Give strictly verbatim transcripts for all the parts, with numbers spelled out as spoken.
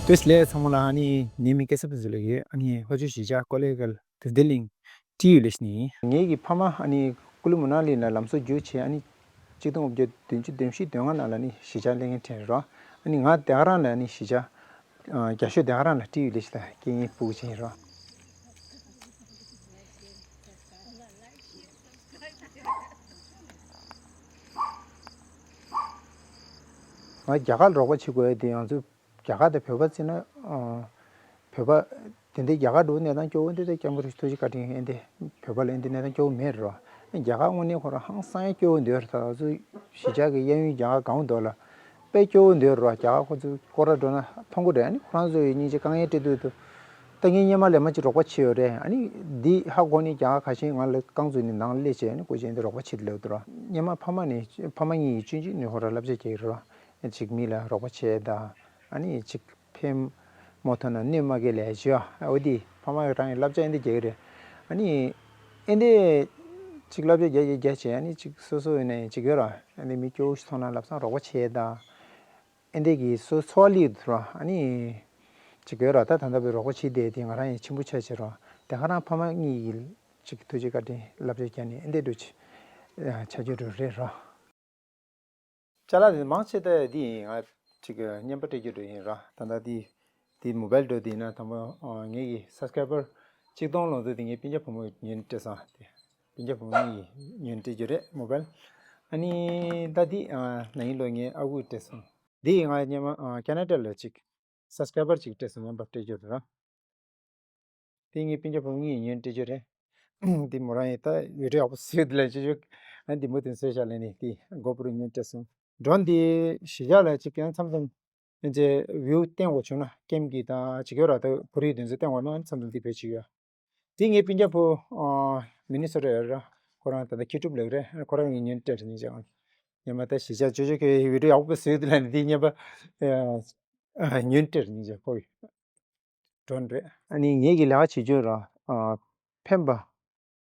དུས་ལས་ཚང་མ་ལ་ཨ་ནི་ནི་མི་སྐད་ཚབ་ཏུ་ལ་ཡོད། ཨ་ནི་ཧོ་ཅུ་གཞིས་ཆགས་ཀོ་ལེ་གལ་དུ་ལྡི་ལིང་ཏི་ཡུ་ལེ་ཤི་ནི། ངེད་ཀྱི་ཕ་མ་ཨ་ནི་ཀུ་ལུ་མུ་ན་ལི་ན་ལམ་བཟོ་རྒྱུ་བྱས། ཨ་ནི་གཅིག་སྟོང་དགུ་བརྒྱ་བདུན་ཅུ་དོན་བཞི་དོན་ལྔ་ནང་ལ་ནི་གཞིས་ཆགས་སླེབས་མཁན་དྲན་རོགས། ཨ་ནི་ང་དེ་ག་རང་ལ་ནི་གཞིས་ཆགས་རྒྱ་ཤོད་དེ་ག་རང་ལ་ཏི་ཡུ་ལེ་ཤི་ལ་སྐད་ངན་སྤུ་གུ་ཅན་རོགས། ང་རྒྱ་གར་རོགས་པ་བྱེད་དགོས་ཡ་དེ་ང་ཚོ་རྒྱ་གར་དང་བོད་པ་བརྩིས་ན། ཨ། བོད་པ་དེ་འདྲའི་རྒྱ་གར་འགྲོ་གནས་སྟངས་སྐྱོ་བོ་འདི་དང་སྐྱབས་མགོན་རིན་པོ་ཆེ་ཐུགས་རྗེ་བཀའ་དྲིན་ཨེ་འདི་བོད་པ་ལ་ཨེ་འདི་གནས་སྟངས་སྐྱོ་བོ་མེད་རོ། རྒྱ་གར་དངོས་གནས་ཁོ་རང་ཧང་སང་ཡ་སྐྱོ་བོ་འདུག་ར། ད་ང་ཚོ་གཞིས་ཆགས་ཀྱི་གཡས་གཡོན་རྒྱ་གར་གང་འདུག་ལ་དཔེ་སྐྱོ་བོ་འདུག་རོ། རྒྱ་གར་ཁོ་ཚོ་སྐོར་ར་འགྲོ་ན་མཐོང་གི་རེད། ཨ་ནི་ཁོ་རང་ཚོ་ཡི་སྙིང་རྗེ་དཀའ་ངལ་འཕྲད་དུས་དུ། ད་ངས་སྔོན་མ་ལས་མ་ཅིག་རོགས་པ་བྱས་ཡོད་རེད། ཨ་ནི་འདི་ཧ་གོ་ནི་རྒྱ་གར་ཁ་ཤས་ང་ལ་རྐང་བཙུགས་ནས་ནང་སླེབས་བྱས་ཨ་ནི་སྐུ་མཁྱེན་འདི་རོགས་པ་བྱེད་ལབ་འདུག་རོ། སྔོན་མ་ཕ་མ་ནས་ཕ་མ་གཉིས་ཡིས་ཆུང་ཆུང་ནས་ཁོ་ར་བསླབ་བྱ་རྒྱག་གི་རོ། ཅིག་མི་ལ་རོགས་པ་བྱས་དང་། ཨ་ནི་ཅིག་ཕན་མ་ཐོགས་ན་གནོད་མ་བསྐྱལ་ལབ་ཡ་ཅིག་ཡོད། འོ་དེ་ཕ་མ་རང་གི་བསླབ་བྱ་ཨེ་འདི་རྒྱག་གི་རེད། ཨ་ནི་ཨེ་འདི་ཅིག་བསླབ་བྱ་རྒྱག་རྒྱག་རྒྱག་བྱས་ཨ་ནི་ཅིག་སོ་སོ་ཡིན་ན་ཡང་ཅིག་ཡོད་ར། ཨ་ནི་མི་སྐྱོ་བོ་ཞིག་མཐོང་ན་ལབ་སང་རོགས་པ་བྱས་དང་། ཨེ་འདི་གི་སོ་འཚོ་བ་སླེབས་འདུག་ར། ཨ་ནི་ཅིག་ཡོད་ར། ད་ད་ལྟ་བའི་རོགས་པ་བྱེད་བསྡད་དེ་ང་རང་ཡང་ཆེན་པོ་ཆགས་བྱས་ར། དེ་ག་རང་ཕ་མ་གཉིས་ཀྱི་ཅིག་ཐུགས་རྗེ་བཀའ་དྲིན་བསླབ་བྱ་བརྒྱབ་ནས་ཨེ་འདི་འགྲོ་ཆ་ཆ་རྒྱུ་འགྲོ་རེད་ར། ཅ་ལག་དེ་མང་ཆེ་ད་འདི་ཡིན། ང་ཅིག་རྔན་པ་སྤྲད་རྒྱུ་འགྲོ་ཡིན་ར། ད་ལྟ་འདི་འདི་མོ་བལ་འགྲོ་དེ་ཡིན་ན་དང་པོ་ངེད་ཀྱི་སབ་སི་ཀ་རའི་བར་གཅིག་སྟོང་ལོངས་དུས་དེ་ངའི་སྤུན་ཀྱག་བུ་མོ་ཉོས་ནས་སྤྲད་སོང་། དེ་སྤུན་ཀྱག་བུ་མོ་གཉིས་ཉོས་ནས་སྤྲད་རྒྱུ་རེད་མོ་བལ། ཨ་ནི་ད་འདི་ན་ཡིན་ལོ་ངའི་ཨ་ཁུས་སྤྲད་སོང་། འདི་ང་སྔོན་མ་ཁེ་ན་ཌ་ལ་ཅིག་སབ་སི་ཀ་རའི་བར་ཅིག་སྤྲད་སོང་། རྔན་པ་སྤྲད་རྒྱུ་རེད་ར། དེ་ངའི་སྤུན་ཀྱག་བུ་མོ་གཉིས་ཉོས་སྤྲད་རྒྱུ་རེད། དེ་མོ་རང་ཡིན་ད་བི་ཌི་ཡོ་ཡག་པོ་བཟོས་འདུག་ལབ་ཅིག་ཅིག་ཨ་འདི་མོ་དེ་བཟོས་བཞག་ལབ་ནས་དེ་གོ་པུ་རོ་ཉོས་སྤྲད་སོང་། ཌོན་འདི་གཞིས་ཆགས་ལ་ཅིག་ཡང་མཚམས་མཚམས་ཨེ་ཅེ་བིའུ་བསྟན་དགོས་བྱུང་ན་ཀེམ་གྱི་དང་ཅིག་ཡོད་ར། ད་བོད་རིགས་དེ་ཚོ་བསྟན་དགོས་ན་མཚམས་མཚམས་དེ་བེད་ཅིག་ཡོད། དེ་ངའི་སྤུན་ཀྱག་བུ་མི་ནི་སོ་ཊ་ཡོད་ར། ཁོ་རང་ད་ལྟ་ཁྱི་ཕྲུག་ལབ་རེད། ཁོ་རང་ངས་ཉོས་སྤྲད་རེད་ཉིན་ཅང་། ཉི་མ་ད་གཞིས་ཆགས་ཅོ་ཅོ་ཁའི་བི་ཌི་ཡོ་ཡག་པོ་བཟོས་འདུག་ལབ་ནས་དེ་ཉན་པ། ཨ། ཉོས་སྤྲད་ཉིན་ཅང་ཁོ་གི་ཌོན་རེད། ཨ་ནི་ངེད་ཀྱི་ལས་ཀ་བྱེད་རྒྱུ་ར། ཨ། ཕན་པ།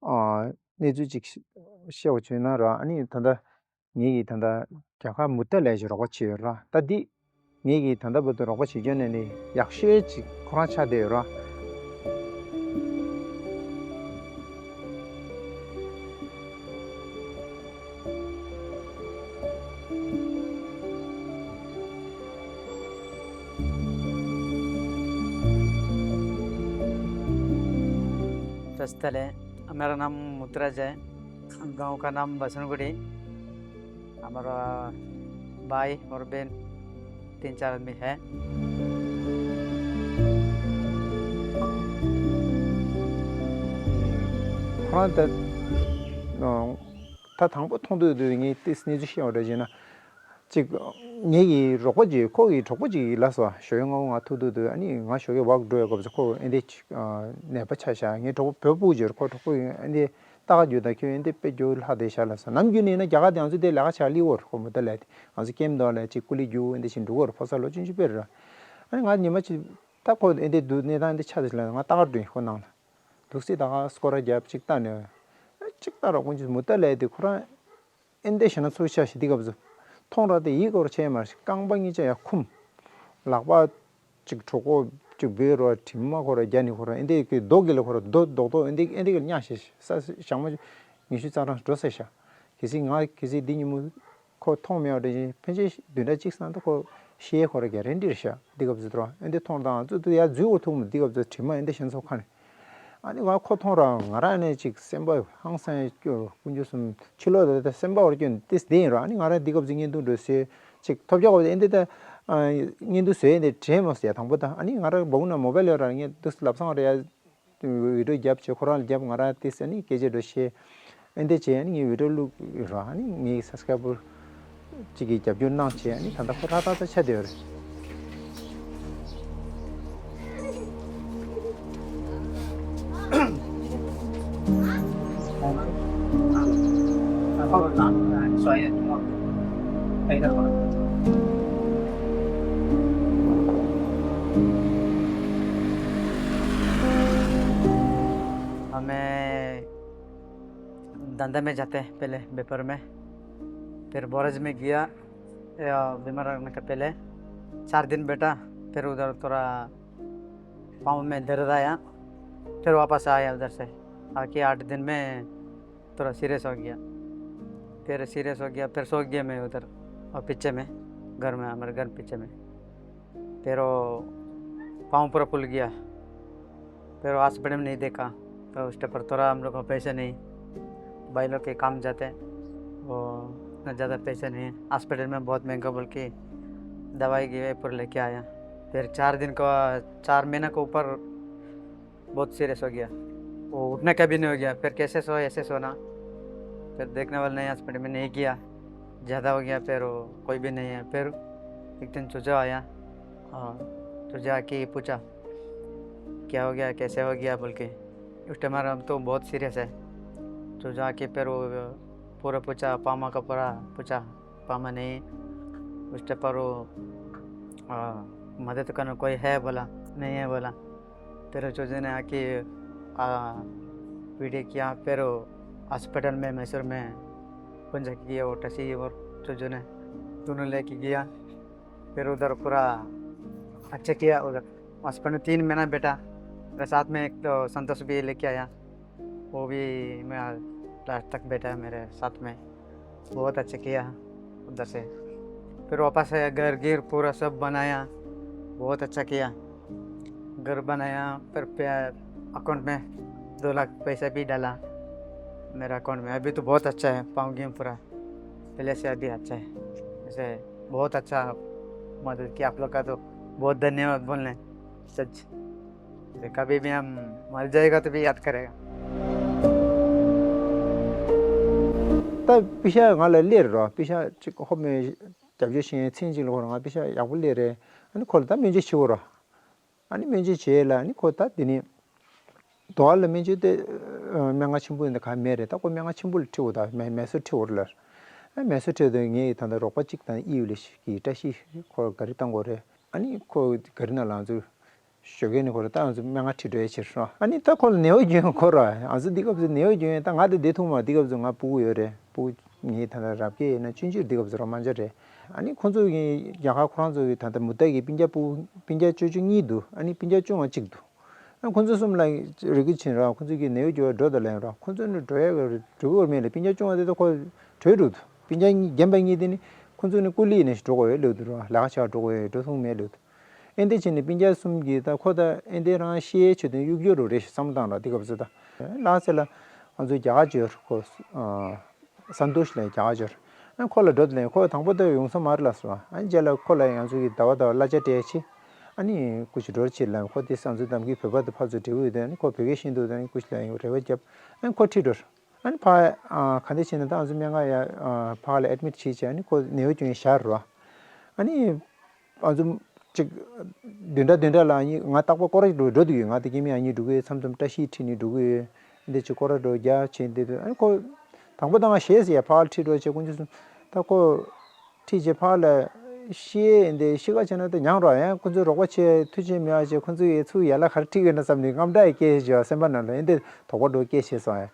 ཨ། གནས་ཚུལ་ཅིག་བཤད་པ་བྱུང་ན་ར། ཨ་ནི་ད་ལྟ་ངེད་ཀྱིས་ད་ལྟ་རྒྱ་གར་མུ་ཏ་ལའི་ཞིག་རོགས་པ་བྱས་ཡོད་ར། ད་འདི་ངེད་ཀྱིས་ད་ལྟ་བར་དུ་རོགས་པ་བྱེད་རྒྱུ་ནས་ནི་ཡག་ཤོས་ཅིག་ཁོ་རང་ཆགས་བསྡད་ཡོད་ར། रस्ता ले, मेरा नाम मुतराज है, गांव का नाम बसनगुड़ी। हमारा भाई और बहन तीन चार आदमी है। ཁོ་རང་ད། ད་དང་པོ་མཐོང་དུས་དུས་ངས་ཏིས་གནས་ཚུལ་ཤེས་པ་འདྲ་བྱས་ན། ཅིག་ངེད་ཀྱི་རོགས་པ་ཅིག་ཁོ་གི་གྲོགས་པོ་ཅིག་ལབ་སོང་། ཞོགས་ཀས་སྔ་པོ་ང་ཐུག་ཐུག་དུས་ཨ་ནི་ང་ཞོགས་ཀས་ཝོག་འགྲོ་ཡ་སྐབས་སུ་ཁོ་ཨེ་འདྲས་ཅིག་ནད་པ་ཆགས་ཤག་ངའི་གྲོགས་པོ་བོད་ཕྲུག་ཅིག་ཁོ་གྲོགས་པོ་ཨེ་འདྲས་ལྟ་ག་རྒྱུ་དང་ཁྱོད་ཨེ་འདྲས་དཔེ་རྒྱུ་ལྷག་བསྡད་ཤག་ལབ་སོང་། ནམ་རྒྱུན་ནས་ཡིན་ན་རྒྱ་གར་དེ་ང་ཚོ་དེ་ལས་ཀ་བྱ་སླེབས་ཡོད་རེད། ཁོ་མུ་ཏ་ལའི་དེ་ང་ཚོ་ཀེམ་འདོགས་ལ་ཅིག་སྐུ་ལས་རྒྱུག་ཨེ་འདྲས་ཅིག་འགྲོ་གི་ཡོད་རེད། ཕོ་གསར་ལོ་ཆུང་ཆུང་དཔེ་རེད། ཨ་ནི་ང་ཉི་མ་ཅིག་ད་ཁོ་ཨེ་འདྲས་འདུག་གནས་སྟངས་འདི་ཆགས་ཟེར་ལབ་ང་ལྟ་ག་འགྲོ་ཡིན། ཁོ་ནང་ལ་འདུག་སེ་ད་ག་སྐོར་ར་རྒྱབ་ཅིག་ལྟ་ནས་ཅིག་ལྟ་རོགས་ཀུན་གྱིས་མུ་ཏ་ལའི་དེ་ཁོ་རང་ཨེ་འདྲས་ཞེ་ན་ཚུར་ཆ་ཞིག་འདི་སྐབས་སུ་མཐོང་ར་དེ་ཡིད་སྐོར་ཆེ་མ་རེད། རྐང་པ་གཉིས་ཆ་ཡར་འཁུམ། ལག་པ་ཅིག་གྲོད་ཁོག་ཅིག་སྦས་རོ་དྲི་མ་ཁོ་ར་རྒྱ་ནི་ཁོ་ར་ཨེ་འདྲས་ཀྱི་རྡོ་གི་ལ་ཁོ་ར་རྡོ་རྡོག་རྡོག་ཨེ་འདྲས་ཨེ་འདྲས་ཀྱི་གཉའ་ཤེས་ས་ཞང་མ་ཉི་ཤུ་རྩ་གྲངས་འགྲོ་ས་ཤག་གལ་སྲིད་ང་གལ་སྲིད་འདི་ཉིན་མོ་ཁོ་མཐོང་མེད་པ་འདྲ་ཞིག་ཕན་ཆད་བདུན་ཕྲག་གཅིག་ཙམ་ད་ཁོ་ཤེས་ཁོ་ར་ག་རེ་འདྲ་ཤག་འདི་སྐབས་སུ་དུ་ར་ཨེ་འདྲས་མཐོང་དང་ཚུར་དུ་ཡར་འཛུལ་བར་ཐུག་མོ། འདི་སྐབས་སུ་དྲི་མ་ཨེ་འདྲས་ཞེ་ན་ཚོ་ཁ་ནས། ཨ་ནི་ང་ཁོ་མཐོང་ར་ང་རང་ནས་ཅིག་སེམས་པ་ཧང་སང་སྐྱོ། དཀོན་མཆོག་གསུམ་ཕྱི་ལོགས་ལ་ད་སེམས་པ་བར་སྐྱོ་ཏིས་བསྡད་ཡིན་ར། ཨ་ནི་ང་རང་འདི་སྐབས་སུ་བརྙན་ཐུང་འགྲོ་ཟེར་ཅིག་ཐོབ་རྒྱག་པ་ཨེ་འདྲས་ད་བརྙན་ཐུང་བཟོས་ཨེ་འདྲས་དྲན་མོ་ཟེར། དང་པོ་ད་ཨ་ནི་ང་རང་སྦུག་ན་མོ་བལ་ཡོད་ར། ངས་འདུག་ལབ་སང་ར་ཡ་བི་ཌི་ཡོ་རྒྱབ་བྱས་ཁོ་རང་ལ་རྒྱབ། ང་རང་ཏིས་ཨ་ནི་སྐད་ཆ་འགྲོ་བཤད། ཨེ་འདྲས་བྱས་ཨ་ནི་ངའི་བི་ཌི་ཡོ་བླུགས་ར། ཨ་ནི་ངའི་སབ་སི་ཀ་རའི་བར་ཅིག་གིས་རྒྱབ་སྐྱོར་གནང་བྱས་ཨ་ནི་ད་ལྟ་ཁོ་ཏག་ཏག་ཏག་ཆགས་བསྡད་ཡོད་རེད། हमें धंधा में जाते हैं पहले, व्यापार में। फिर बॉर्डर में गया, या, बीमार रहने का पहले चार दिन बैठा, फिर उधर थोड़ा पाँव में दर्द आया, फिर वापस आया उधर से। आके आठ दिन में थोड़ा सीरियस हो गया। फिर सीरियस हो गया, फिर सो गया मैं उधर, और पीछे में, घर में, हमारे घर पीछे में। फिर वो पाँव पूरा फूल गया। फिर वो हॉस्पिटल में नहीं देखा, तो उस टाइम पर थोड़ा हम लोग को पैसे नहीं, भाई लोग के काम जाते, वो इतना ज़्यादा पैसे नहीं है। हॉस्पिटल में बहुत महंगा बोल के दवाई की पूरा लेके आया। फिर चार दिन का, चार महीना के ऊपर बहुत सीरियस हो गया, वो उठने का भी नहीं हो गया। फिर कैसे सो, ऐसे सोना। फिर देखने वाले नहीं, हॉस्पिटल में नहीं किया, ज़्यादा हो गया। फिर वो कोई भी नहीं है। फिर एक दिन चूजा आया, और चूजा आके पूछा, क्या हो गया, कैसे हो गया बोल के। उस टाइम हम तो बहुत सीरियस है। चूजा आके फिर वो पूरा पूछा, पामा का पूरा पूछा, पामा नहीं। उस टाइम पर वो, आ, मदद करने कोई है बोला, नहीं है बोला। फिर चूजे ने आके, आ, वीडियो किया, फिर वो हॉस्पिटल में, मैसूर में, पंजा किया, वो टसी और चूजे ने दोनों लेके गया। फिर उधर पूरा अच्छा किया। उधर हॉस्पिटल में तीन महीना बैठा। मेरे साथ में एक तो संतोष भी लेके आया, वो भी मैं लास्ट तक बैठा मेरे साथ में। बहुत अच्छा किया उधर से। फिर वापस आया, घर गिर पूरा सब बनाया, बहुत अच्छा किया। घर बनाया, फिर पे-, अकाउंट में दो लाख पैसा भी डाला मेरा अकाउंट में। अभी तो बहुत अच्छा है, पाँव गेम पूरा पहले से अभी अच्छा है। ऐसे बहुत अच्छा मदद किया आप लोग का, तो बहुत धन्यवाद बोलने, सच। कभी भी हम मर जाएगा तो भी याद करेगा। ད་པི་ཤ་ང་ལ་སླེབས་རོགས། པི་ཤ་ཅིག་ཧོབ་མེ་རྒྱབ་སྐྱོར་བྱེད་མཁན་མཚན་གཅིག་ལ་ཁོ་རང་ང་པི་ཤ་ཡག་པོ་སླེབས་རེད། ཨ་ནི་ཁོ་ལ་ད་སྨན་བཅོས་བྱེད་འོ་རོགས། ཨ་ནི་སྨན་བཅོས་བྱས་ལ་ཨ་ནི་ཁོ་ད་དེ་ནི་དོ་བ་ལ་སྨན་བཅོས་དེ་སྨན་ཁང་ཆེན་པོ་འདི་ག་མེད་རེད། ད་ཁོ་སྨན་ཁང་ཆེན་པོ་ལ་ཁྲིད་འོ། ད་མེ་མེ་སོར་ཁྲིད་འོ་རེད་ལ། ཨ་མེ་སོར་ཁྲིད་དུས་ངས་ད་ལྟ་རོགས་པ་གཅིག་དང་དབྱི་ཡུལ་ལ་ཞིག་གི་བཀྲ་ཤིས་ཁོ་ག་རེ་བཏང་དགོས་རེད། ཨ་ནི་ཁོ་ག་རེ་ན་ལང་ཚུལ། ཞོགས་ཀས་ནི་ཁོ་ར་ད་ང་ཚོ་སྨན་ཁང་ཁྲིད་འགྲོ་ཡའི་ཕྱིར་རོ། ཨ་ནི་ད་ཁོ་ལ་ནད་གཡོག་རྒྱུག་ཡོང་ཁོ་ར། ང་ཚོ་འདི་སྐབས་སུ་ནད་གཡོག་རྒྱུག་ཡོང་། ད་ང་དེ་བསྡད་ཐུབ་མ། འདི་སྐབས་སུ་ང་ཕྲུ་གུ་ཡོད་རེད། ཕྲུ་གུ་ངའི་ད་ལྟ་རབ་སྐྱེས་ཡིན་ན་ཆུང་ཆུང་འདི་སྐབས་སུ་ར་མ་འཇོག་རེད། ཨ་ནི་ཁོ་ཚོ་གི་རྒྱ་གར་ཁོ་རང་ཚོ་གི་ད་ལྟ་མུ་ཏའི་གི་སྤུན་ཀྱག་ཕྲུ་གུ་སྤུན་ཀྱག་ཅོ་ཅོ་གཉིས་འདུག་ཨ་ནི་སྤུན་ཀྱག་ཆུང་བ་གཅིག་འདུག་ཨ་ཁོ་ཚོ་གསུམ་ལ་རེ་སྐུལ་བྱེད་ར། ཁོ་ཚོ་གི་ནད་གཡོག་རྒྱུག་འགྲོ་དང་ལེན་ར། ཁོ་ཚོ་ནི་འགྲོ་ཡ་གི་འགྲོ་གི་མེད་ལ། སྤུན་ཀྱག་ཆུང་བ་དེ་ད་ཁོ་བྲོས་འགྲོ་འདུག་སྤུན་ཀྱག་གཉིས་རྒན་པ་གཉིས་དེ་ནི་ཁོ་ཚོ་ནི་ཀུ་ལི་ནས་འགྲོ་དགོས་ཡོད་ལབ་འདུག་ར། ལས་ཀ་བྱ་འགྲོ་དགོས་ཡོད། འགྲོ་ཐུབ་མེད་ལབ་འདུག་ཨེ་འདི་བྱས་ནས་སྤུན་ཀྱག་གསུམ་གྱིས་ད་ཁོ་ད་ཨེ་འདི་རང་ཤེས་ཆོད་དོན་གཡུག་རྒྱུ་རུ་རེ་ཞིག་བསམ་བཏང་ར། འདི་སྐབས་སུ་ད་ལགས་ཟེར་ལ་ང་ཚོ་རྒྱ་གར་འབྱོར། ཁོ་ཨ་སན་ཏུ་ཤི་ལ་རྒྱ་གར་འབྱོར། ཨ་ཁོ་ལ་འགྲོ་དུ་ལེན། ཁོ་དང་པོ་ད་ཡོང་ས་མ་རེད་ལབ་སོང་། ཨ་རྗེས་ལ་ཁོ་ལ་ང་ཚོ་གི་ཟླ་བ་ཟླ་བ་གླ་ཆ་སྤྲད་ཆེ། ཨ་ནི་སྐུ་ཞིག་འགྲོ་ཆེ་ལ་ཁོ་དེ་སང་ཚོད་གཏམ་གྱི་བོད་པ་དེ་ཕར་ཚུར་འབྲེལ་བ་ཡོད་དེ། ཨ་ནི་ཁོ་བོད་སྐད་ཤེས་འདུག་ཨ་ནི་སྐུ་ཞིག་ལ་ཡང་རེ་བ་བརྒྱབ། ཨ་ནི་ཁོ་ཁྲིད་འགྲོ། ཨ་ནི་ཕ་ཨ་ག་འདྲ་བྱས་ན་ད་ང་ཚོ་སྨན་ཁང་ཡ་ཨ་ཕ་ལ་ཨེ་ཌི་མིཊ་བྱས་བྱས། ཨ་ནི་ཁོ་ནད་གཡོག་ཅུང་ཡ་ཞར་རོ། ཨ་ནི་ང་ཚོ་གཅིག་བདུན་ཕྲག་བདུན་ཕྲག་ལ་ཨ་ནི་ང་རྟག་པར་སྐོར་ར་འགྲོ་འགྲོ་འདུག་ཡོད། ང་དེ་སྐྱེ་དམན་ཨ་ནི་འགྲོ་གི་ཡོད། མཚམས་མཚམས་བཀྲ་ཤིས་ཁྲིད་ནི་འགྲོ་གི་ཡོད། འདི་ཅིག་སྐོར་ར་འགྲོ་རྒྱ་བྱས་འདི་དུས། ཨ་ནི་ཁོ་དང་པོ་ད་ང་ཞེས་ཟེར་ཡ་ཕ་ལ་ཁྲིད་འགྲོ་བྱས། དཀོན་མཆོག་གསུམ་ད་ཁོ་ཁྲིད་བྱས་ཕ་ལ་ཤི་ཡས་འདི་ཤི་ཁ་བྱས་ན་ད་མྱང་རོགས། ཡང་ཁོ་ཚོས་རོགས་པ་བྱས་མཐུ་ཆེན་མེད་པ་བྱས། ཁོ་ཚོ་ཡས་ཚུར་ཡར་ལ་ག་རེ་ཁྲིད་ཡོད་ན་བསམ་ནས་དངངས་སྐྲག་ཡི་སྐད་བྱས་བ། སེམས་པ་ནང་ལ་ཡིན་ཏེ་དོགས་པ་འགྲོ་སྐད་བྱས་སོང་།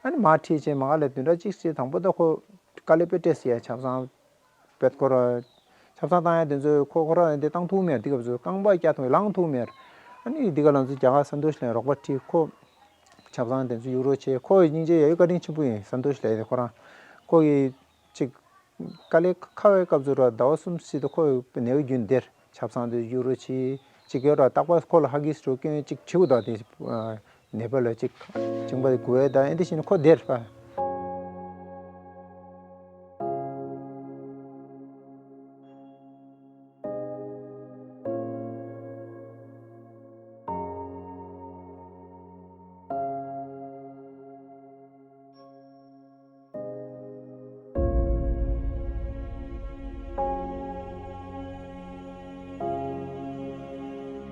ཨ་ནི་མར་ཁྲིད་བྱས་མ་ག་ལ་བདུན་ཕྲག་གཅིག་བྱས་དང་པོ་ད་ཁོ་དཀའ་ལས་དཔེ་སྤྲད་སོང་ཡ། ཆབ་གསང་བེད་སྐོར་ཆབ་གསང་བཏང་ཡ་དེ་ཚོ་ཁོ་ཁོ་རང་ཡིན་ཏེ་བཏང་ཐུབ་མེད། དེ་སྐབས་སུ་རྐང་པ་བཀྱག་ཐུབ་ལངས་ཐུབ་མེད། ཨ་ནི་འདི་ག་ལ་ཚོ་རྒྱ་གར་སན་ཏུ་ཤི་ལ་རོགས་པ་ཁྲིད། ཁོ་ཆབ་གསང་དེ་ཚོ་གཡུག་རོགས་བྱས། ཁོ་སྙིང་རྗེ་ཡ་ཡོད། བཀའ་དྲིན་ཆེན་པོ་ཡིན། སན་ཏུ་ཤི་ལ་ཡ་ཁོ་རང་ཁོ་གི་ཅིག་དཀའ་ལས་ཁག་པའི་སྐབས་སུ་ར་ཟླ་བ་གསུམ་ཙམ་དུ་ཁོ་ནད་གཡོག་རྒྱུག་འདིར་ཆབ་གསང་དེ་གཡུག་རོགས་བྱས། ཅིག་ཡོད་ར་རྟག་པར་ཁོ་ལ་ཧ་གིས་རོ་སྐྱོན་ཅིག་བྱེད་དགོས་ད་དེ། ནད་པ་ལ་ཅིག་གཅིན་པ་དེ་འགོས་ད་ཨེ་འདི་བྱས་ནས་ཁོ་བསྡད་པ།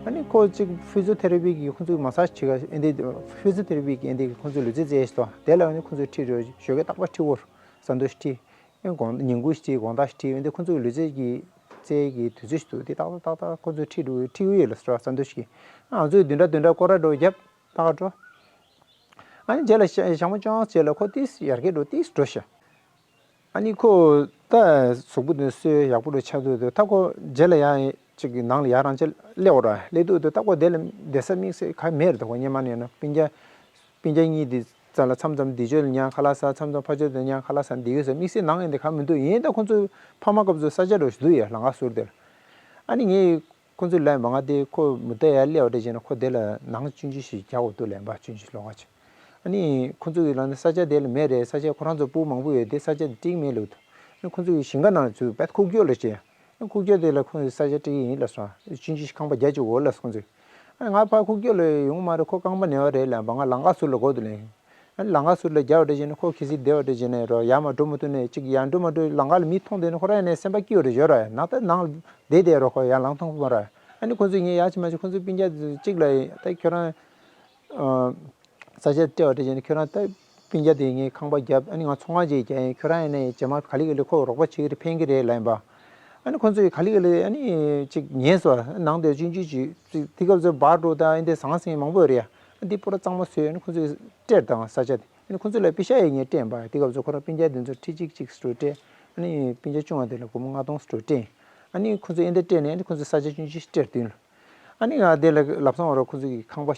ཨ་ནི་ཁོ་ཅིག་ཕི་ཟི་ཡོ་ཐེ་ར་པི་གི་ཁོང་ཚོས་མ་སཱཇ་བྱེད་ག་ཨེ་འདི་ཕི་ཟི་ཡོ་ཐེ་ར་པི་གི་ཨེ་འདི་ཁོང་ཚོས་ལུས་རྩལ་རྩེད་ཡས་སོ། དེ་ལ་ཨ་ནི་ཁོང་ཚོས་ཁྲིད་རོགས་ཞོགས་ཀས་རྟག་པར་ཁྲིད་འོར་སན་ཏུ་ཤི་ཁྲིད། ཨེ་དགོང་ཉིན་གུང་ཞིག་ཁྲིད། དགོང་དག་ཞིག་ཁྲིད། ཨེ་འདི་ཁོང་ཚོས་ལུས་རྩལ་གྱི་རྩེད་ཀྱི་དུས་ཚོད་ཞིག་འདུག་དེ་ཏག་ཏག་ཏག་ཏག་ཁོང་ཚོས་ཁྲིད་འགྲོ་ཁྲིད་ཡོད་ལ་སོ་སན་ཏུ་ཤི་གིས། ཨ་ང་ཚོས་བདུན་ཕྲག་བདུན་ཕྲག་སྐོར་ར་འགྲོ་རྒྱབ་ཏག་འགྲོ། ཨ་ནི་རྗེས་ལ་ཞག་ཞག་མ་བཅོ་ལྔ་རྗེས་ལ་ཁོ་ཏིས་ཡར་རྒྱས་འགྲོ་ཏིས་འགྲོ་ཤག་ཨ་ནི་ཁོ་ད་གཟུགས་པོ་དེ་སོས་ཡག་པོ་འགྲོ་ཆགས་འདུག་ད་ཁོ་རྗེས་ལ་ཡང་ གཅིག་གི་ནང་ལ་ཡར་རང་ཅིག་སླེབས་འོ་ར། སླེབས་དུས་དུ་ད་ཁོ་དེ་ལ་བསྡད་ས་དམིགས་བསལ་ག་མེད་རེད། ད་ཁོ་སྔོན་མ་ནས་ན་སྤུན་ཀྱག་སྤུན་ཀྱག་གཉིས་དེ་རྩ་ལ་མཚམས་མཚམས་འདི་ཕྱོགས་ལ་ཉལ་ཁ་ལག་ཟ། མཚམས་མཚམས་ཕ་ཕྱོགས་དེ་ཉལ་ཁ་ལག་ཟ་འདི་ཡོད་ཟེར། དམིགས་བསལ་ནང་ཡིན་དེ་ག་མི་འདུག་ཡིན་ད་ཁོ་ཚོ་ཕ་མ་སྐབས་སུ་ས་ཆ་འགྲོ་ཞིག་འདུག་ཡ། ལམ་ཁ་ཟུར་དེ་ལ། ཨ་ནི་ངས་ཁོ་ཚོས་ལན་མ་ང་དེ་ཁོ་མུ་མཐའ་ཡར་སླེབས་པ་འདྲ་བྱས་ན་ཁོ་དེ་ལ་ནང་སྤྱོད་འཇུག་ཞིག་རྒྱག་དགོས་འདུག་ལན་པ་སྤྱོད་འཇུག་ལོགས་ཀ་ཅིག་ཨ་ནི་ཁོ་ཚོ་གི་ལ་ནི་ས་ཆ་དེ་ལ་མེད་རེད། ས་ཆ་ཁོ་རང་ཚོ་སྤུ་གུ་མང་པོ་ཡོད་དེ་ས་ཆ་དེ་སྤྲད་མེད་ལབ་འདུག་ཨ་ནི་ཁོ་ཚོ་གི་ཞིང་ཁ་ནང་ཚུད་བད་ཁུག་ཀྱོག་ལ་བྱས། ཨ་ནི་ཁུག་ཀྱོག་དེ་ལ་ཁོ་ཚོས་ས་ཆ་སྤྲད་ཀྱི་ཡིན་ལབ་སོང་། སྤྱོད་འཇུག་ཞིག་ཁང་པ་རྒྱག་བཅུག་གོ་ལབ་སོང་ཁོ་ཚོས། ཨ་ནི་ང་ཕར་ཁུག་ཀྱོག་ལ་ཡོང་མ་རེད། ཁོ་རྐང་པ་ན་བ་རེད་ལབ་པ། ང་ལམ་ཁ་ཟུར་ལ་སྒུག་འདུག་ལབ། ཨ་ནི་ལམ་ཁ་ཟུར་ལ་རྒྱག་པ་འདྲ་བྱས་ན་ཁོ་གལ་སྲིད་བསྡད་པ་འདྲ་བྱས་ན་རོ་ཡར་མར་འགྲོ་མ་ཐུབ་ནས་གཅིག་ཡར་འགྲོ་མར་འགྲོ་ལམ་ཁ་ལ་མི་མཐོང་དུས་ན་ཁོ་རང་ཡང་ནས་སེམས་པ་སྐྱིད་པོ་རེ་ཡོད་ར། ཡ་ནང་ད་ནང་བསྡད་བསྡད་རོ་ཁོ་ཡར་ལངས་མཐོང་གི་མ་ར། ཨ་ནི་ཁོ་ཚོས་ངས་ཡར་ཕྱིན་མར་ཕྱིན་ཁོ་ཚོའི་སྤུན་ཀྱག་གཅིག་ལ་ད་ཁྱོད་རང་ས་ཆ་སྤྲད་པ་འདྲ་བྱས་ན་ཁྱོད་རང་ད་སྤུན་ཀྱག་དེ་ངས་ཁང་པ་བརྒྱབ། ཨ་ནི་ང་ཚོང་ཁང་ཅིག་རྒྱག་ཡིན། ཁྱོད་རང་ཡང་ནས་རྗེས་མ་ག་ལེ་ག་ལེ་ཁོ་རོགས་པ་བྱེད་ཀྱི་རེད། ཕན་གྱི་རེད་ལབ་ཡིན་པ། ཨ་ནི་ཁོ་ཚོས་ག་ལེ་ག་ལེ་ཨ་ནི་ཅིག་ཉན་སོང་། ནང་དེ་ཆུང་ཆུང་ཅིག་ཅིག་དེ་སྐབས་སུ་བར་འགྲོ་དང་ཨ་འདི་ཟང་ཟིང་མང་པོ་ཡོད་རེད་ཡ། ཨ་འདི་པུ་ར་གཙང་མ་བཟོས། ཨ་ནི་ཁོ་ཚོས་སྤྲད་དང་ས་ཆ་དེ། ཨ་ནི་ཁོ་ཚོ་ལ་པེ་ཤ་ཡང་ངས་སྤྲད་ཡིན་པ། དེ་སྐབས་སུ་ཁོ་རང་སྤུན་ཀྱག་དེ་ཚོ་ཁྲི་གཅིག་གཅིག་སྤྲོད་སྤྲད། ཨ་ནི་སྤུན་ཀྱག་ཆུང་བ་དེ་ལ་སྒོར་མོ་ལྔ་སྟོང་སྤྲོད་སྤྲད། ཨ་ནི་ཁོ་ཚོས་ཨ་འདི་སྤྲད་ནས་ཨ་ནི་ཁོ་ཚོས་ས་ཆ་ཆུང་ཆུང་ཞིག་སྤྲད་དུས་ལ། ཨ་ནི་ང་དེ་ལ་ལབ་སོང་བ་ར། ཁོ་ཚོ་གི་ཁང་པ་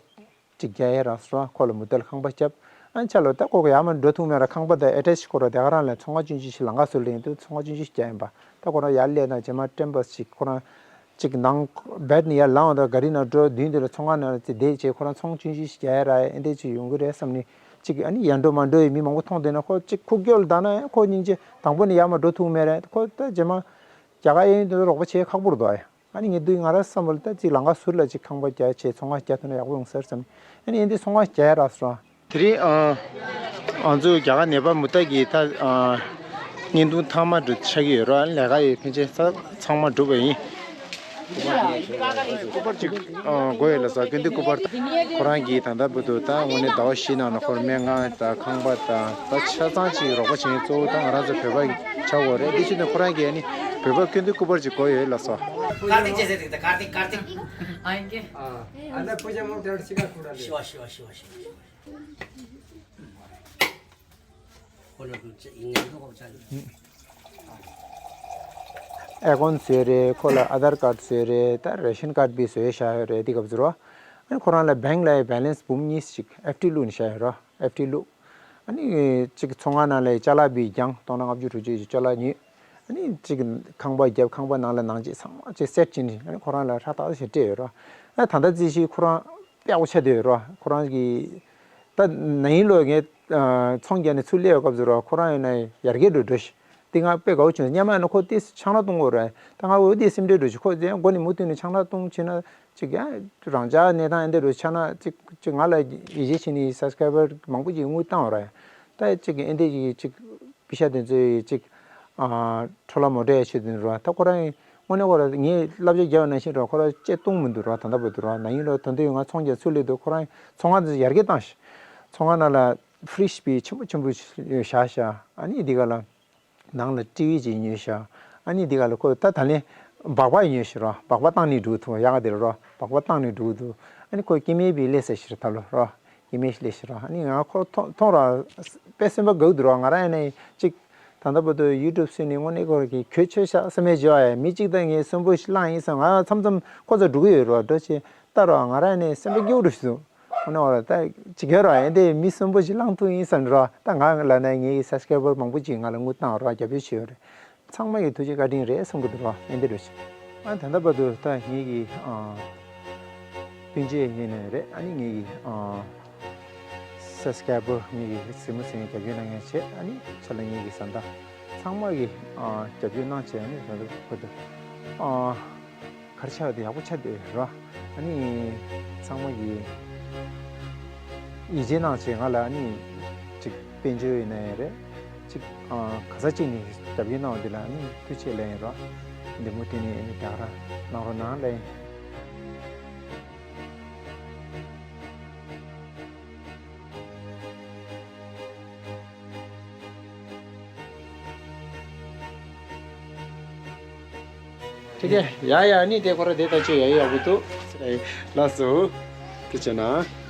ཅིག་རྒྱག་ཡས་རག་སོང་། ཁོ་ལ་མུ་མཐའ་ལ་ཁང་པ་བརྒྱབ། ཨ་ནི་ཆ་ལ་ད་ཁོ་གི་ཡར་མར་འགྲོ་ཐུབ་མེད་ར། ཁང་པ་དང་ཨེ་ཊེཆ་ཁོ་ར་དེ་ག་རང་ལ་ཚོང་ཁང་ཆུང་ཆུང་ཞིག་ལམ་ཁ་ཟུར་ལ་ཡིན་དུས་ཚོང་ཁང་ཆུང་ཆུང་ཞིག་རྒྱག་ཡིན་པ། ད་ཁོ་རང་ཡར་སླེབས་ན་རྗེས་མ་ཊེམ་པ་ཞིག་ཁོ་རང་ཅིག་ནང་བེད་ནས་ཡར་ལངས་དང་ག་རི་ནང་འགྲོ་དུས་འདི་ལ་ཚོང་ཁང་ནང་ལ་ཅིག་བསྡད་བྱས་ཁོ་རང་ཚོང་ཆུང་ཆུང་ཞིག་རྒྱག་ཡས་ར་ཨེ་འདྲ་ཅིག་ཡོང་གི་རེད་བསམ་ནས་ཅིག་ཨ་ནི་ཡར་འགྲོ་མར་འགྲོ་ཡི་མི་མང་པོ་མཐོང་བསྡད་ན་ཁོ་ཅིག་ཁུག་ཀྱོག་ལ་བསྡད་ན་ཁོ་སྙིང་རྗེ། དང་པོ་ནས་ཡར་མར་འགྲོ་ཐུབ་མེད་རེད། ཁོ་ད་རྗེས་མ་རྒྱ་གར་གཡས་གཡོན་དེ་ཚོ་རོགས་པ་བྱེད་ཁག་པོ་རེད་འདུག་ཨ། ཨ་ནི་ངས་དུས་ང་རང་བསམ་པ་ལ་ད་ཅིག་ལམ་ཁ་ཟུར་ལ་ཅིག་ཁང་པ་རྒྱག་བྱས་ཚོང་ཁང་རྒྱག་ཐུབ་ན་ཡག་པོ་ཡོང་ས་རེད་བསམ། ཨ་ནི་ཨེ་འདི་ཚོང་ཁང་རྒྱག་ཡས་རག་སོང་། དེ་རིང་ཨ་ང་ཚོ་རྒྱ་གར་ནད་པ་མུ་མཐའ་གི་ད་ཨ་བརྙན་ཐུང་མཐའ་མ་འདྲ་ཆགས་ཀྱི་ཡོད་རེད། ཨ་ནི་ལས་ཀ་ཡི་ཕན་ཆད་ཚང་མ་གྲུབ་པ་ཡིན། སྐུ་པར་ཅིག་ཨ་དགོས་ཡོད་ལ་ས། སྐུ་མདུན་སྐུ་པར་ཁོ་རང་གིས་ད་ལྟ་བར་དུ་ད་དངོས་གནས་ཟླ་བ་བཞི་ནང་ལ་ཁོར་སྨན་ཁང་དང་ཁང་པ་དང་ད་ཆ་ཚང་ཅིག་རོགས་པ་བྱེད་མཁན་གཙོ་བོ་ད་ང་རང་ཚོ་བོད་པ་ཆགས་དགོས་རེད། དེ་བཞིན་དུ་ཁོ་རང་གིས་ཨ་ནི་བོད་པ་སྐུ་མདུན་སྐུ་པར་ཅིག་དགོས་ཡོད་ལ་ས། कार्तिक जैसे दिखता, कार्तिक, कार्तिक। आएंगे। हाँ, अरे पूजा मोम तेरा शिकार पूरा ले। शिवा, शिवा, शिवा, शिवा, शिवा। बोलो, कुछ इंग्लिश को बचा लो। ཨེ་ཀོན་བཟོས་རེད། ཁོ་ལ་ཨ་དྷར་ཀར་བཟོས་རེད། ད་རེ་ཤན་ཀར་བི་བཟོས་བཞག་ཡོད་རེད། དེ་སྐབས་ཟེར་བ། ཨ་ནི་ཁོ་རང་ལ་བེང་ལ་བེ་ལན་སི་འབུམ་གཉིས་ཤིག་ཨེཕ་ཌི་བླུགས་ནས་བཞག་ཡོད་རེད། ཨེཕ་ཌི་བླུགས། ཨ་ནི་གཅིག་ཚོང་ཁང་ནང་ལ་ཅ་ལག་བི་རྒྱང་སྟོང་ཕྲག་ལྔ་བཅུ་དྲུག་ཅུ་ཅིག་ཅ་ལག་ཉོས། ཨ་ནི་གཅིག་ཁང་པ་བརྒྱབ། ཁང་པ་ནང་ལ་ནང་ཆས་ཚང་མ་ཅིག་སེཊ་བྱས་ནས་ཨ་ནི་ཁོ་རང་ལ་ཧྲ་ཏག་ཏག་ཞིག་སྤྲད་ཡོད་རེད། ཨ་ད་ལྟ་རྩིས་ཤིག་ཁོ་རང་དཔེ་ཡག་པོ་ཆགས་བསྡད་ཡོད་རེད། ཁོ་རང་གི་ད་ན་ཡིན་ལོ་ངས་ཚོང་རྒྱག་ནས་ཚུར་སླེབས་ཡོད་སྐབས་སུ་ར་ཁོ་རང་ཡོད་ན་ཡར་རྒྱས་འགྲོ་འགྲོ་ཞིག་དེ་ང་དཔེ་དགའ་བོ་བྱུང་། སྔོན་མ་ཡིན་ན་ཁོ་དེ་ཆང་རག་བཏུང་གི་རེད། ད་ང་འོ་དེ་སེམས་ཁྲལ་འགྲོ་ཞིག་ཁོ་དེ་མགོ་ནས་མུ་མཐུད་ནས་ཆང་རག་བཏུང་བྱས་ན་ཅིག་ཡང་རང་ཅག་གནས་སྟངས་ཨེ་འདྲ་རུ་ཆགས་ན་ཅིག་ཅིག་ང་ལ་ཡིད་ཆེས་བྱེད་ནི་སབ་སི་ཀ་རའི་བར་མང་པོ་ཅིག་དངུལ་བཏང་བ་རེད། ད་ཅིག་ཨེ་འདྲ་ཅིག་ཅིག་པེ་ཤ་དེ་ཚོའི་ཅིག་ཨ་འཕྲོ་བརླག་མ་འགྲོ་ཡ་ཆེད་དུ་རེད། ད་ཁོ་རང་དངོས་གནས་ཁོ་རང་ངས་བསླབ་བྱ་རྒྱག་པ་ནང་བཞིན་རེད། ཁོ་རང་ཅིག་བཏུང་མི་འདུག་རེད། ད་ལྟ་བར་དུ་རེད། ན་ཡིན་རེད། ད་དུང་ང་ཚོང་རྒྱག་ཚུར་སླེབས་དུས་ཁོ་རང་ཚོང་ཁང་དེ་ཡར་རྒྱས་བཏང་ཞིག་ཚོང་ཁང་ནང་ལ་ཕི་རིཇ་པའི་ཆེན་པོ་ཆེན་པོ་བཞག་ཤག་ཨ་ནི་འདི་ག་ལ། ནང་ལ་ཊི་ཝི་ཅིག་ཉོས་ཤག་ཨ་ནི་འདི་ག་ལ་ཁོ་ད་ད་ལན་སྦག་སྦག་ཉོས་ཤག་རོ། སྦག་སྦག་བཏང་ནས་འགྲོ་ཐུབ་ཡག་ག་དེ་རོ། སྦག་སྦག་བཏང་ནས་འགྲོ་ཐུབ། ཨ་ནི་ཁོ་སྐྱེ་དམན་པའི་ལས་ས་ཞིག་རེད་ད་ལོ་རོ། སྐྱེ་དམན་ཞིག་ལས་ཞིག་རོ། ཨ་ནི་ང་ཁོ་མཐོང་མཐོང་ར་དཔེ་སེམས་པ་དགའ་གི་འདུག་རོ། ང་རང་ཡིན་ན་ཅིག་ད་ལྟ་བར་དུ་ཡུ་ཊུབ་བཟོས་ནས་དངོས་གནས་ཁོ་གི་གྱོད་ཆོད་ཤག་བསམ་པའི་བརྗོད་ཡ། མི་གཅིག་དང་ངས་གསོན་པོ་ཞིག་བླངས་ཡིན་ཙང་ང་མཚམས་མཚམས་ཁོ་ཚོ་འགྲོ་གི་ཡོད་རོ། འགྲོ་ཆེ་ལྟ་རོ། ང་རང་ཡིན་ན་སེམས་པ་སྐྱོ་བོ་འདུག་ཞུ། ཨ་ནི་འོ་ལ་ད་ཅི་ག་ར་ཨེ་འདི་མི་གསོན་པོ་ཞིག་བླངས་ཐུབ་ཡིན་བསམ་ར། ད་ང་ལ་ན་ངའི་སབ་སི་ཀ་རའི་བར་མང་པོ་ཅིག་ང་ལ་དངུལ་བཏང་ར་རྒྱབ་སྐྱོར་བྱས་ཡོད་རེད། ཚང་མ་གི་ཐུགས་རྗེ་བཀའ་དྲིན་རེད་བསམ་གི་འདུག་ར། ཨེ་འདི་རེད། ཨ་ད་ལྟ་བར་དུ་ད་ངེད་ཀྱི་ཨ་སྤུན་མཆེད་ཡིན་ནའི་རེད། ཨ་ནི་ངེད་ཀྱི་ཨ་སབ་སི་ཀ་རའི་བར་ངེད་ཀྱི་གཟིགས་མོ་གཟིགས་མཁན་རྒྱབ་སྐྱོར་གནང་མཁན་བྱས། ཨ་ནི་ཆ་ལ་ངེད་ཀྱི་བཟའ་ཟླ་ཚང་མ་གི་ཨ་རྒྱབ་སྐྱོར་གནང་བྱས། ཨ་ནི་ད་ལྟ་བར་དུ་ཨ། ག་རེ་ཆགས་ཏེ་ཡག་པོ་ཆགས་ཏེ་ར། ཨ་ནི་ཚང་མ་གི་ཡིད་ཆེས་གནང་བྱས་ང་ལ་ཨ་ནི་ཅིག་དཔལ་འབྱོར་ཡིན་ན་ཡང་རེད། ཅིག་ཨ་ག་ས་ཅིག་ནས་རྒྱབ་སྐྱོར་གནང་བ་འདི་ལ་ཨ་ནི་ཐུགས་རྗེ་ཆེ་ལབ་ཡིན་ར། འདི་མུ་མཐུད་ནས་ཨ་ནི་རྒྱ་གར་གནང་རོགས་གནང་ལབ་ཡིན། ཐིག་གེ་ཡ་ཡ་ནི་དེ་ཁོ་ར་དེ་ད་ཅི་ཡ་ཡ་ཡག་པོ་འདུག་ལགས་སོ། ཐུགས་རྗེ་གནང་།